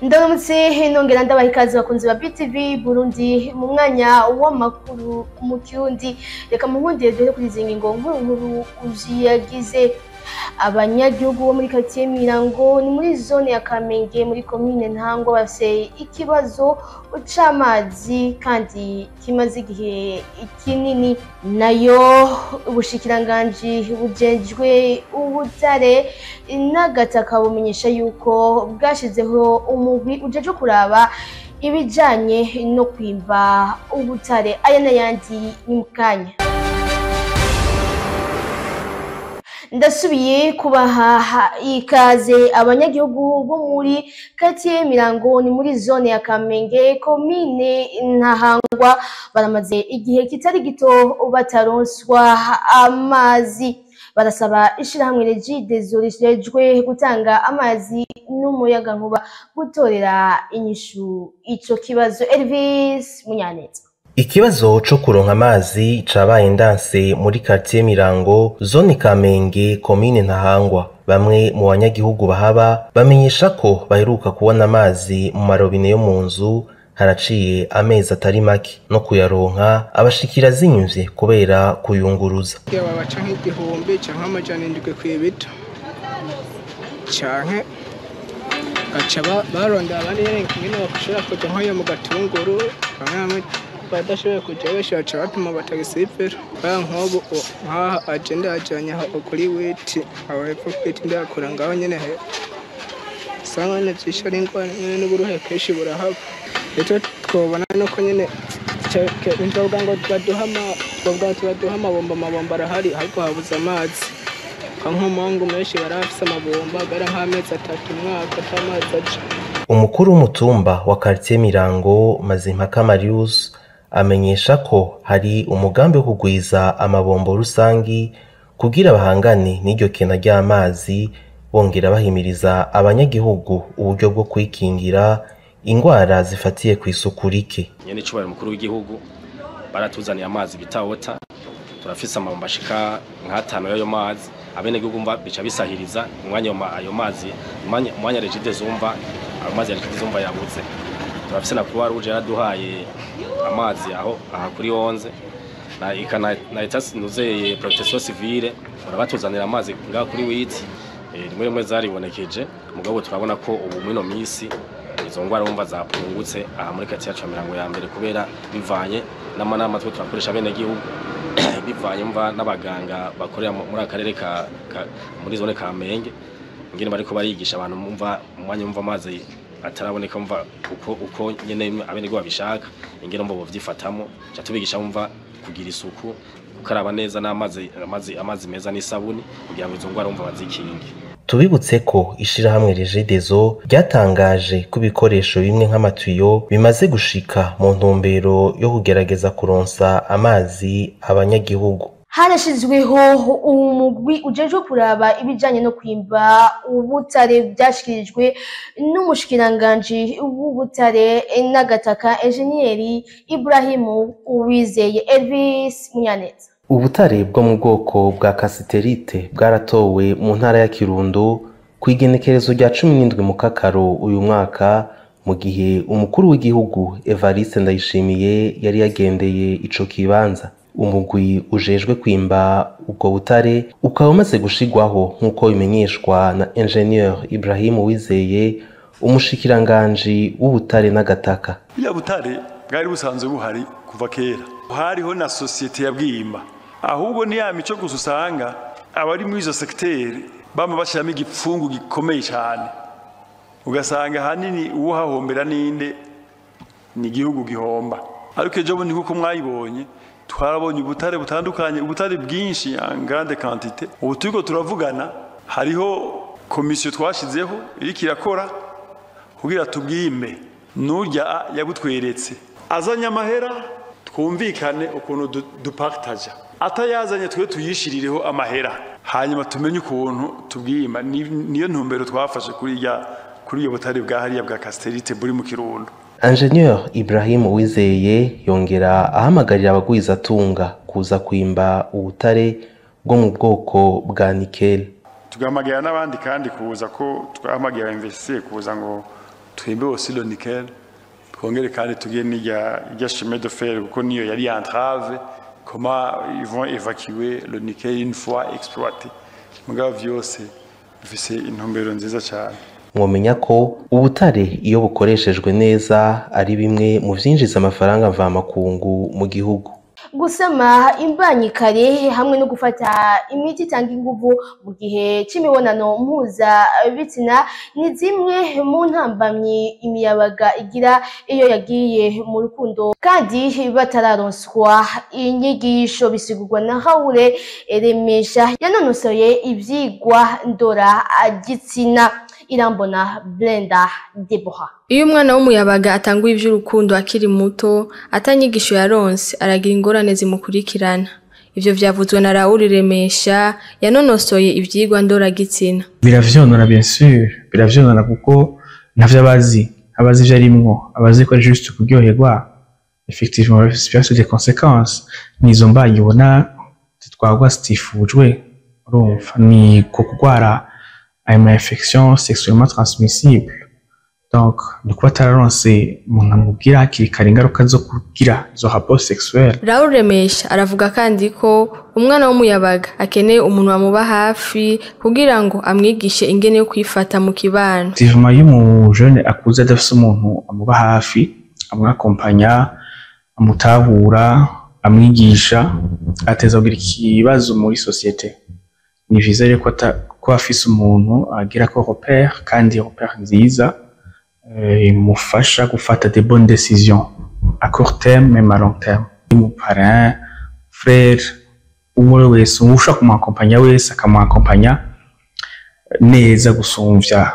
Ndaramutse nongera ndabaha ikaze bakunzi ba BTV Burundi mu mwanya w'amakuru mu Kirundi. Reka munkundire duhere kuri izi ngingo nkuru nkuru ziyagize. Abanyagihugu bo muri quartier Mirango ni muri zone ya Kamenge muri commune Ntahangwa bafise ikibazo c'amazi kandi kimaze igihe kinini. Nayo ubushikiranganji bujejwe ubutare n'agataka bumenyesha yuko bwashizeho umugwi ujejwe kuraba ibijanye no kwimba ubutare. Aya n'ayandi ni mu kanya. Ndasubiye kubaha ikaze abanyagihugu bo muri quartier Mirango ni muri zone ya Kamenge commune Ntahangwa baramaze igihe kitari gito bataronswa amazi. Barasaba ishirahamwe Regideso rijejwe gutanga amazi n'umuyagankuba gutorera inyishu ico kibazo. Elvis Munyaneza. Ikibazo co kuronka amazi cabaye ndanse muri quartier Mirango, zone Kamenge, commune Ntahangwa. Bamwe mu banyagihugu bahaba bamenyesha ko baheruka kubona amazi mu marobine yo mu nzu haraciye amezi atari make, no kuyaronka abashikira zimvye kubera kuyunguruza. Babaca nk'igihumbi canke 700 kw'ibito, canke baca barondera abandi nyene ingene bashobora kuja nk'ayo mu Gatunguru, bamwe badashoboye kuja benshi baca batuma batagisifera. Nk'ubu nkaha aje ndajanye aho kuri witi, aho hepfo kwiti ndakora ngaho nyene hepfo. Usanga nyene vyinshi ari ingwara nyene n'uburuhe kenshi burahaba. Rero twobona nuko nyene twovuga ngo baduha amabomba, amabomba arahari ariko habuze amazi. Nk'umuhungu menshi barafise amabomba agera nk'amezi 3 umwaka ata mazi aja. Umukuru w'umutumba wa quartier Mirango, Mazimpaka Marius, amenyesha ko hari umugambi wo kugwiza amabombo rusangi kugira bahangane n'iryo kena ry'amazi, bongera bahimiriza abanyagihugu uburyo bwo kwikingira ingwara zifatiye kw'isuku rike. Nyene icubahiro umukuru w'igihugu baratuzaniye amazi bita wota, turafise amabombo ashika nk'atanu y'ayo mazi. Abenegihugu mva bica bisahiriza umwanya ayo mazi, umwanya Regideso umva ayo mazi ya Regideso umva yabuze. Turafise na Croix Rouge yaraduhaye amazi aho aha kuri 11 na ikana na etat nuzeye protection civile barabatuzanira amazi ngaho kuri witi. Rimwe rimwe zaribonekeje, mugabo turabona ko ubu muri no misi izo ngwara wumva zapungutse aha muri quartier yacu Mirango ya mbere, kubera bivanye n'amanama twe turakoresha bene gihugu, bivanye mva n'abaganga bakorera muri akarere ka muri zone Kamenge ngene bariko barigisha abantu mumva umwanya mumva amazi ataraboneka mva uko nyene abenegihugu babishaka ingene mbo bovyifatamo. Ca tubigisha mumva kugira isuku, gukaraba neza n'amazi amazi meza n'isabuni kugira ngo izo ngwara mumva bazikinge. Tubibutse ko ishirahamwe Regideso ryatangaje ko ibikoresho bimwe nk'amatuyo bimaze gushika mu ntumbero yo kugerageza kuronsa amazi abanyagihugu. Harashizweho umugwi ujejwe kuraba ibijanye no kwimba ubutare, byashikirijwe n'umushikiranganji w'ubutare n'agataka Enjeniyeri Ibrahimu Uwizeye. Elvis Munyaneza. Ubutare bwo mu bwoko bwa kasiterite bwaratowe mu ntara ya Kirundo kw'igenekerezo rya 17 Mukakaro uyu mwaka, mu gihe umukuru w'igihugu Evariste Ndayishimiye yari yagendeye ico kibanza. Umugwi ujejwe kwimba ubwo butare ukaba umaze gushigwaho nk'uko bimenyeshwa na Ingenieur Ibrahim Uwizeye, umushikiranganji w'ubutare n'agataka. Buriya butare bwari busanzwe buhari kuva kera, hariho na sosiyete yabwimba, ahubwo ni ya mico gusa usanga abari muri izo sekiteri bama bashiramo igipfungu gikomeye cyane, ugasanga ahanini uwuhahombera ninde ni igihugu gihomba. Ariko ejo bundi nk'uko mwayibonye twarabonye ubutare butandukanye, ubutare bwinshi en grande quantité. Ubu turiko turavugana hariho komisiyo twashizeho iriko irakora kugira tubwime nurya yabutweretse, azanye amahera twumvikane ukuntu dupartaja, atayazanye twe tuyishirireho amahera hanyuma tumenye ukuntu tubwima. Niyo ntumbero twafashe kuri iyo butare bwa hariya bwa casterite buri mu Kirundo. Ingenieur Ibrahim Uwizeye yongera ahamagarira abagwizatunga kuza kwimba ubutare bwo mu bwoko bwa nickel. Tugahamagara n'abandi kandi kuza ko twahamagara investisseur kuza ngo Twimbe aussi le nickel, twongere kandi tugire n'irya chemin de fer, kuko niyo yari entrave. Comment ils vont évacuer le nickel une fois exploité? Mugabo vyose bifise intumbero nziza cyane. Mwomenya ko ubutare iyo bukoreshejwe neza ari bimwe mu vyinjiza amafaranga mvamakungu mu gihugu. Gusama imbanyi kare hamwe no gufata imiti itanga inguvu mu gihe c'imibonano mpuzabitsina ni zimwe mu ntambamyi imiyabaga igira iyo yagiye mu rukundo kandi batararonswa inyigisho, bisigurwa na Haure Remesha yanonosoye ivyigwa ndora gitsina. Irambona Blenda Deborah. Iyo umwana w'umuyabaga atanguye ivy'urukundo akiri muto, atanyigisho yaronse, aragira ingorane zimukurikirana. Ivyo vyavuzwe na Raoul Remesha yanonosoye ivyigwa ndoragitsina. Biravyonona, bien sûr, biravyonona kuko ntavyo abazi, abazi ivyo arimwo, abazi ko ari juste kuryoherwa. Effectivement, bifise des conséquences. Nizo mbanyi ubona zitwarwa zitifujwe, urumva ni ko kurwara ayo ma infection sexuellement transmissible. Donc ni kuba atararonse umuntu amubwira hakiri kare ingaruka zo kugira izo rapport sexuel. Raoul Remesha aravuga kandi ko umwana w'umuyabaga akeneye umuntu amuba hafi kugira ngo amwigishe ingene yo kwifata mu kibano. Effectivement, iyo umujene akuze adafise umuntu amuba hafi, amwakompanya, amutahura, amwigisha, ateza kugira ikibazo muri société. Ni vyiza rero ko afise umuntu agira ko repère, kandi repère nziza imufasha gufata des bonnes décisions à court terme, même à long terme. Mu parrain, frère, uwo wese ushaka kumuakompanya wese akamuakompanya neza gusumvya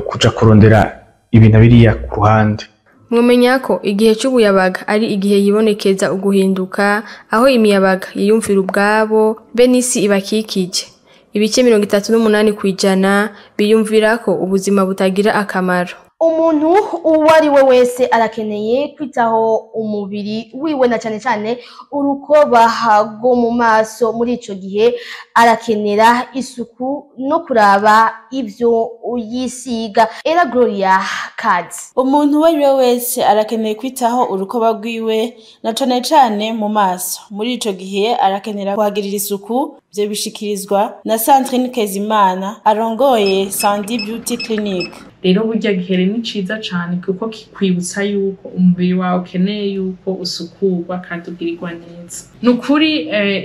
kuja kurondera ibintu biriya ku ruhande. Mwomenya ko igihe c'ubuyabaga ari igihe yibonekeza uguhinduka, aho imiyabaga yiyumvira ubwabo be n'isi ibakikije. Ibice 38% biyumvira ko ubuzima butagira akamaro. Umuntu uwo ari we wese arakeneye kwitaho umubiri wiwe na cane cane urukoba rwo mu maso. Muri ico gihe arakenera isuku no kuraba ivyo yisiga. Era Gloria Kads. Umuntu uwo ari we wese arakeneye kwitaho urukoba rwiwe na cane cane mu maso. Muri ico gihe arakenera kuhagirira isuku. Ivyo bishikirizwa na Sandrine Kezimana arongoye Sandy Beauty Clinic. Rero burya gihere ni ciza cane kuko kikwibutsa yuko umubiri wawe ukeneye yuko usukurwa kandi ugirirwa neza. Nukuri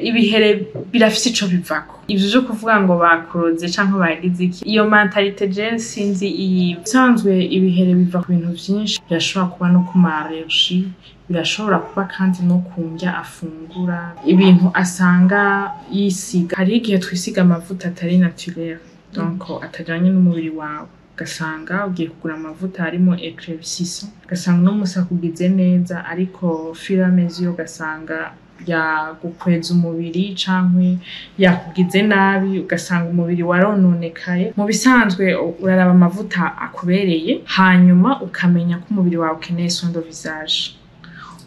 ibihere birafise ico bivako. Ivyo vyo kuvuga ngo bakuroze canke bagize iki, iyo mentalité je sinzi iyi. Bisanzwe ibihere biva ku bintu vyinshi, birashobora kuba no ku ma allergie, birashobora kuba kandi no ku ndya afungura, ibintu asanga yisiga. Hariho igihe twisiga amavuta atari naturel, donc atajanye n'umubiri wawe. Ugasanga ugiye kugura amavuta harimo éclaircissant, ugasanga uno musi akugize neza, ariko fur et à mesure ugasanga yagukweza umubiri canke yakugize nabi, ugasanga umubiri warononekaye. Mu bisanzwe uraraba amavuta akubereye, hanyuma ukamenya ko umubiri wawe ukeneye soin de visage.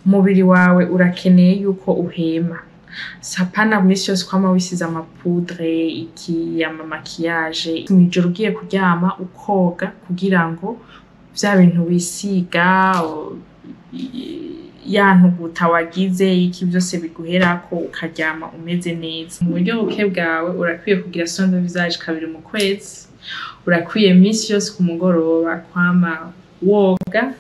Umubiri wawe urakeneye yuko uhema. Sapana misi yose kwama wisize ama poudre, iki, ama maquillage. Mw'ijoro ugiye kuryama ukoga kugira ngo vya bintu wisiga, ya ntuguta wagize, iki vyose biguherako, ukaryama umeze neza. Mu buryo buke bwawe urakwiye kugira soin de visage kabiri mu kwezi, urakwiye misi yose ku mugoroba kwama woga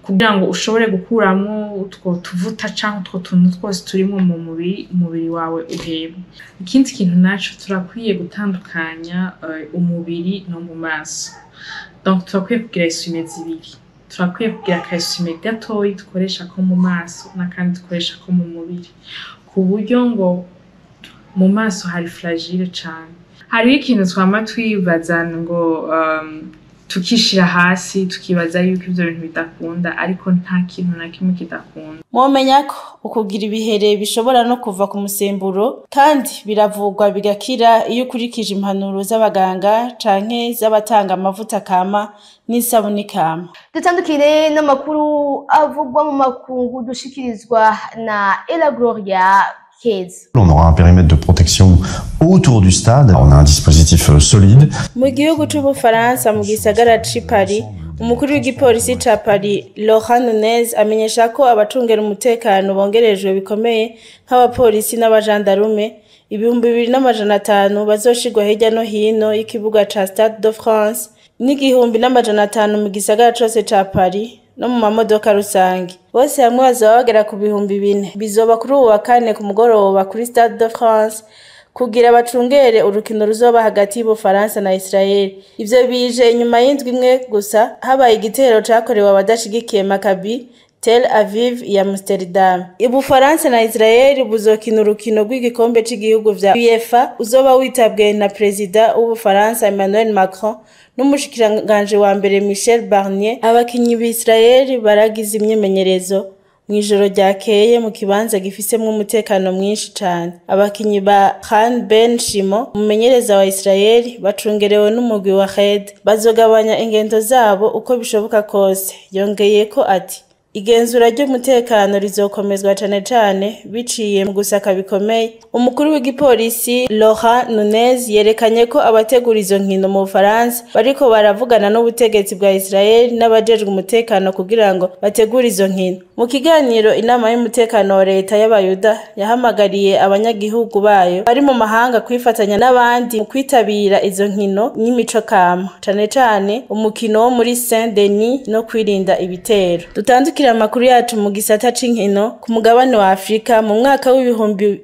kugira ngo ushobore gukuramwo utwo tuvuta canke utwo tuntu twose turimwo mu mubiri, umubiri wawe uhema. Ikindi kintu naco, turakwiye gutandukanya umubiri no mu maso. Donc turakwiye kugira essuie zibiri. Turakwiye kugira aka essuie gatoyi dukoresha ko mu maso n'akandi dukoresha ko mu mubiri, ku buryo ngo mu maso hari fragile cane. Hariho ikintu twama twibaza ngo tukishira hasi, tukibaza yuko ivyo bintu bidakunda, ariko nta kintu na kimwe kidakunda. Mwomenya ko ukugira ibihere bishobora no kuva ku musemburo, kandi biravurwa bigakira iyo ukurikije impanuro z'abaganga canke z'abatanga amavuta kama n'isabuni kama. Dutandukire n'amakuru avugwa mu makungu dushikirizwa na Ella Gloria Keza. On aura un périmètre de protection autour du stade. On a un dispositif solide. Mu gihugu c'Ubufaransa, mu gisagara c'i Paris, Umukuru w'igipolisi ca Paris, Laurent Nunez, amenyesha ko abacungera umutekano bongerejwe bikomeye nk'abapolisi n'abajandarume 2500 bazoshirwa hirya no hino y'ikibuga ca Stade de France n'1500 mu gisagara cose ca Paris no mu mamodoka rusange. Bose hamwe bazoba bagera ku 4000. Bizoba kuri uwu wa kane ku mugoroba kuri Stade de France kugira bacungere urukino ruzoba hagati y'Ubufaransa na Israel. Ivyo bije inyuma y'indwi imwe gusa habaye igitero cakorewe abadashigikiye Maccabi Tel Aviv ya Amsterdam. Ubufaransa na Israel buzokina urukino rw'igikombe c'igihugu vya UEFA uzoba witabwe na Perezida w'Ubufaransa Emmanuel Macron n'umushikiranganje wa mbere Michel Barnier. Abakinyi b'Israel baragize imyimenyerezo mw'ijoro ryakeye mu kibanza gifisemwo umutekano mwinshi cane. Abakinyi ba Khan Ben Shimo, umumenyereza wa Israel, bacungerewe n'umugwi wa Red, bazogabanya ingendo zabo uko bishoboka kose. Yongeyeko ati: igenzura ry'umutekano rizokomezwa cane cane biciye mu gusaka bikomeye. Umukuru w'igipolisi Laurent Nunez yerekanye ko abategura izo nkino mu Bufaransa bariko baravugana n'ubutegetsi bwa Israel n'abajejwe umutekano kugira ngo bategure izo nkino. Mu kiganiro inama y'umutekano wa leta y'Abayuda yahamagariye abanyagihugu bayo bari mu mahanga kwifatanya n'abandi mu kwitabira izo nkino n'imico kama, cane cane umukino wo muri Saint Denis no kwirinda ibitero. Dutandukira amakuru yacu mu gisata c'inkino ku mugabane wa Afrika mu mwaka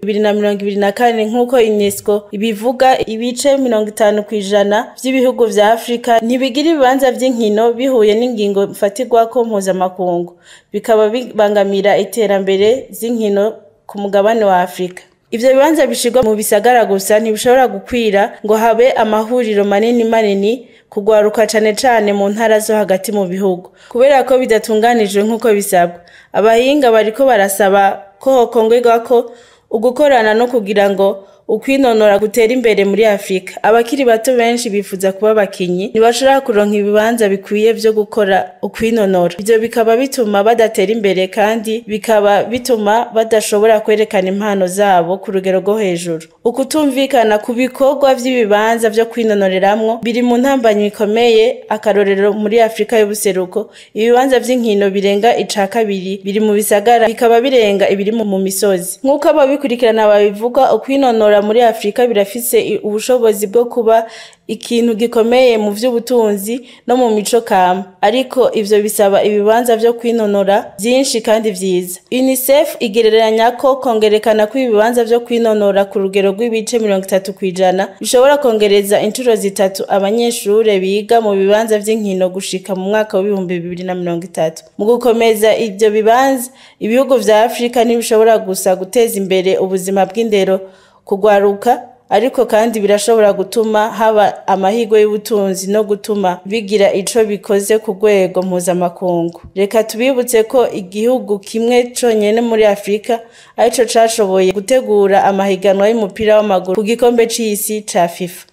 w'2024 nk'uko UNESCO ibivuga, ibice 50% vy'ibihugu vya Afrika ntibigira ibibanza vy'inkino bihuye n'ingingo mfatirwako mpuzamakungu, bikaba bibangamira iterambere z'inkino ku mugabane wa Afrika. Ivyo bibanza bishirwa mu bisagara gusa ntibishobora gukwira ngo habe amahuriro manini manini kugwaruka cane cane mu ntara zo hagati mu bihugu, kubera ko bidatunganijwe nk'uko bisabwa. Abahinga bariko barasaba ko hokongerwako ugukorana no kugira ngo ukwinonora gutera imbere muri Afrika. Abakiri bato benshi bifuza kuba abakinyi ntibashobora kuronka ibibanza bikwiye vyo gukora ukwinonora. Ivyo bikaba bituma badatera imbere kandi bikaba bituma badashobora kwerekana impano zabo ku rugero rwo hejuru. Ukutumvikana ku bikorwa vy'ibibanza vyo kwinonoreramwo biri mu ntambanyi ikomeye. Akarorero muri Afrika y'ubuseruko, ibibanza vy'inkino birenga ica kabiri biri mu bisagara bikaba birenga ibiri mu misozi. Nk'uko ababikurikirana babivuga, ukwinonora muri Afrika birafise ubushobozi bwo kuba ikintu gikomeye mu vy'ubutunzi no mu mico kama, ariko ivyo bisaba ibibanza vyo kwinonora vyinshi kandi vyiza. UNICEF igereranya ko kongerekana kw'ibibanza vyo kwinonora ku rugero rw'ibice 30% bishobora kongereza incuro 3 abanyeshure biga mu bibanza vy'inkino gushika mu mwaka wa 2030. Mu gukomeza ivyo bibanza, ibihugu vya Afrika ntibishobora gusa guteza imbere ubuzima bw'indero kugwaruka, ariko kandi birashobora gutuma haba amahirwe y'ubutunzi no gutuma bigira ico bikoze ku rwego mpuzamakungu. Reka tubibutse ko igihugu kimwe conyene muri Afrika arico cashoboye gutegura amahiganwa y'umupira w'amaguru ku gikombe c'isi ca FIFA,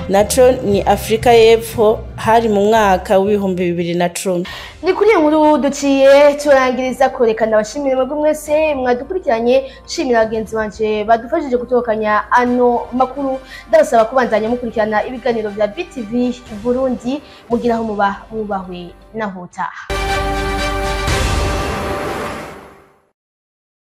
naco ni Afrika y'Epfo, hari mu mwaka w'2010. Ni kuri iyo nkuru duciye turangiriza kwerekana abashimire mwebwe mwese mwadukurikiranye. Nshimira bagenzi banje badufashije gutokanya ano makuru. Ndabasaba kubandanya mukurikirana ibiganiro vya BTV Burundi, mugira aho muba mwubahwe naho utaha.